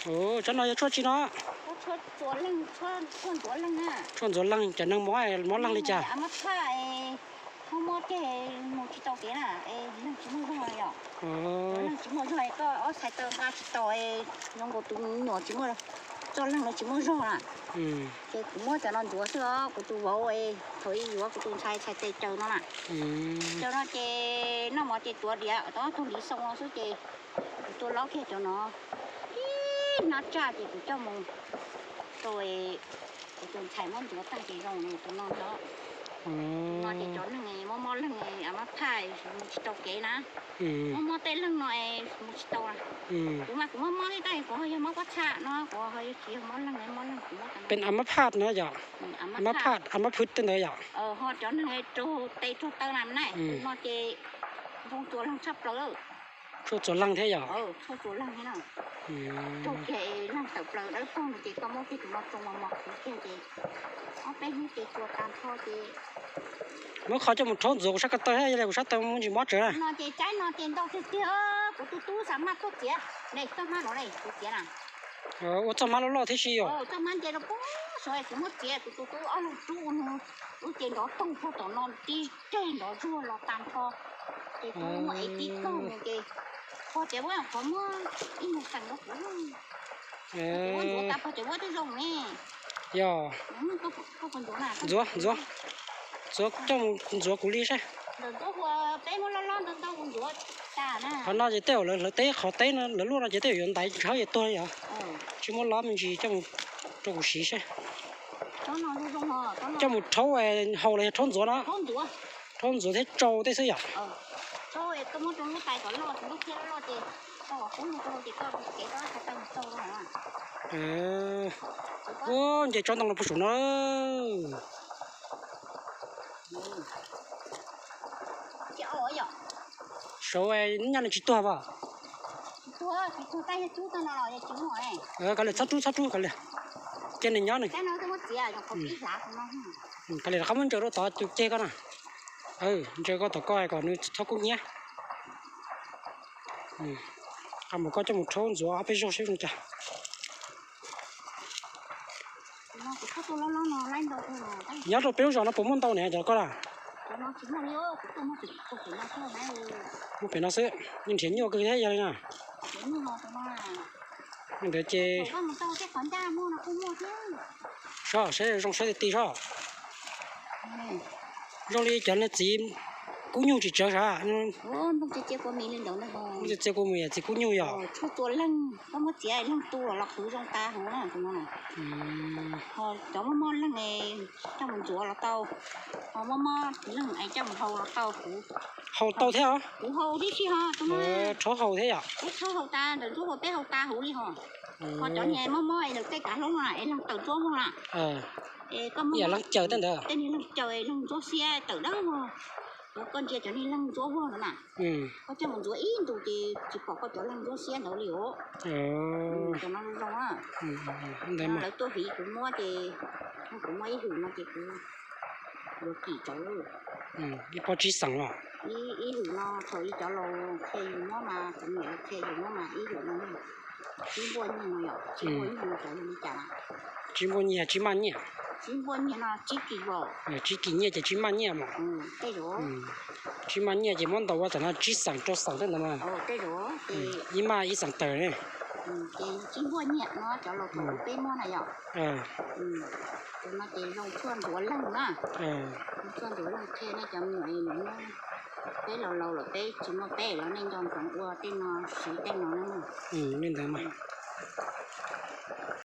Tsob no yog tshuaj tsi no? Tshuaj ntxuav leeg, cov neeg mob mob leeg li cas? Mob tej mus tsis tau kev na, leeg tsis muaj zog yom. Leeg tsis muaj zog, koj ob txhais taw nqa tsis tau, zoo nkaus tus me nyuam tsis muaj, txoj leeg no tsis muaj zog na. Ces kuv muab cov no ntxuav xwb os, kuv tus vauv thaum ub yuav kuv tus ntxhais txhais tes caws no na. Caws no ces noj mov ces tuav diav tau ob tug hliv xoo no xwb ces kuv tua laub kiag cov no ib hnab tsaj ces kuv coj mus rau kuv tus ntxhais muab ntxuav tag ces zoo li tus no ntag. No ces cov neeg mob mob leeg, a mab phaj, mus tsis tau kev na. Mob mob tej leeg no es mus tsis tau na. Kuv mas kuv mob mob tej tab sis kuv ho yog mob pob txha no, kuv ho yog tsis yog mob leeg, mob leeg kuv mob. Pes a mab phaj no yom? A mab phaj, a mab phwj tej ntawd yom? Ho cov neeg raug tes raug taw na na, no ces zoo txuas leeg tshaj plaws. Tshuaj txuas leeg thiab yom? Tshuaj txuas leeg thiab no. Raug kiag leeg tawm plaws dawb paug no ces koj muab kiag tus no tsoo mos mos kiag ces ob peb hnub ces txuas tag nrho ces muab qhov coj mus rhaub ntxuav kuv sab ko taw thiab, yog li kuv sab taw muaj ntsis mob tsawv na. No ces tsaib no ces ntau tiag tiag, kuv tus tub xav maj tuaj txiav ne, txoj hmab no ne kuv txiav na. Ua txoj hmab loj loj thiab si yom? Txoj hmab nce rau pem saud kuv muab txiav, kuv tus tub ob leeg rub no, lub ces nrov toog puag tom no tib ceg nrov zuag los tag nrho. Ces kuv muab ev tib kaug mus ces qhov tias ua qhov muab ib nyuag xeem rau kuv. Ua ntxuav tas pog ces ua twb zoo ne. Yog. Ntxuav, ntxuav, ntxuav coj mus ntxuav kuv li saib. Qhov no ces tej zaum lawv teb qhov teb no lawv luaj no ces tej zaum yuav ntaiv ntshaw es tuag yom. Tsis muab lob me ntsis coj mus rau kuv siv saib. Coj mus rhaub haus los yog rhaub ntxuav no? Rhaub ntxuav thiab tsau tej xwb yom? Ua nce tsob ntoo no puag saum no. Saud nyaj nws tsis tuag as? Kav liam, txhob rub, txhob rub, kav liam. Cia nws nyob nws. Kav liam, rov qab muab ntsaws rau tod tus ceg koj na. Ntsaws koj tom koj kom nws txhob kub hnyiab. Qab mus koj coj mus rhaub ntxuav ob peb zaug seb zoo cas. Nyob rau peb lub zos no puas muaj ntau niam cov koj na? Muaj pem no xwb, yeej nrhiav nyuaj kawg thiab yog li na. Ntawd ces seb zoo saib ti ti seb. Zoo li cov niag txiv kub nyuj tsis tsawg sav. Txiv kub nyuj yom. Cov mob mob leeg coj mus ntxuav los tau, ho mob mob leeg coj mus hau los tau. Hau tau thiab os? Kuv hau tib si ho, rhaub hau thiab yom? Peb rhaub hau tas, ntawm ntsuab hau peb hau tas huv li ho. Ho cov niag mob mob es ntawm tej kav hloob no es leeg tawm ntsuab voog na. Es koj muab leeg caws tej ntawd, tej niag leeg caws es leeg ntsuab xiab tawm dawb vog. Koj ntsia cov niag leeg ntsuab vog no na, koj coj mus ntxuav ib ntus ces tsis pom koj cov leeg ntsuab xiab ntawd li os. Cov no zoo zoo na. Lawv tuaj hiv kuv muab ces, kuv muab ib hwm no ces kuv yuav kim tsawv. Ib pob tsib xeem los? Ib hwm no thaum ub cov laus qhia yus muab mas, kuv niam qhia yus muab mas ib hwm no tsib npuaj nyiaj no yom, tsib npuaj nyiaj no cov yog li cas? Tsib npuaj nyiaj, tsib maj nyiaj. Tsib npuaj nyiaj no tsib kis vauv. Tsib kis nyiaj ces tsib maj nyiaj mas. Tej zaum tsib maj nyiaj ces muab ntaus ua tam no tsib xeem rau xeem tej ntawd mas. Tej zaum ib maj ib xeem tawm ne. Ces tsib npuaj nyiaj no cov laus thaum ub peb muab na yom. Cov no ces zoo tshuaj ntxuav leeg na. Zoo tshuaj ntxuav leeg qhia nej cov me nyuam, peb laus laus lawm peb tsis muaj peb los nej nco ntsoov ua tej no, siv tej no na. Li ntawd mas.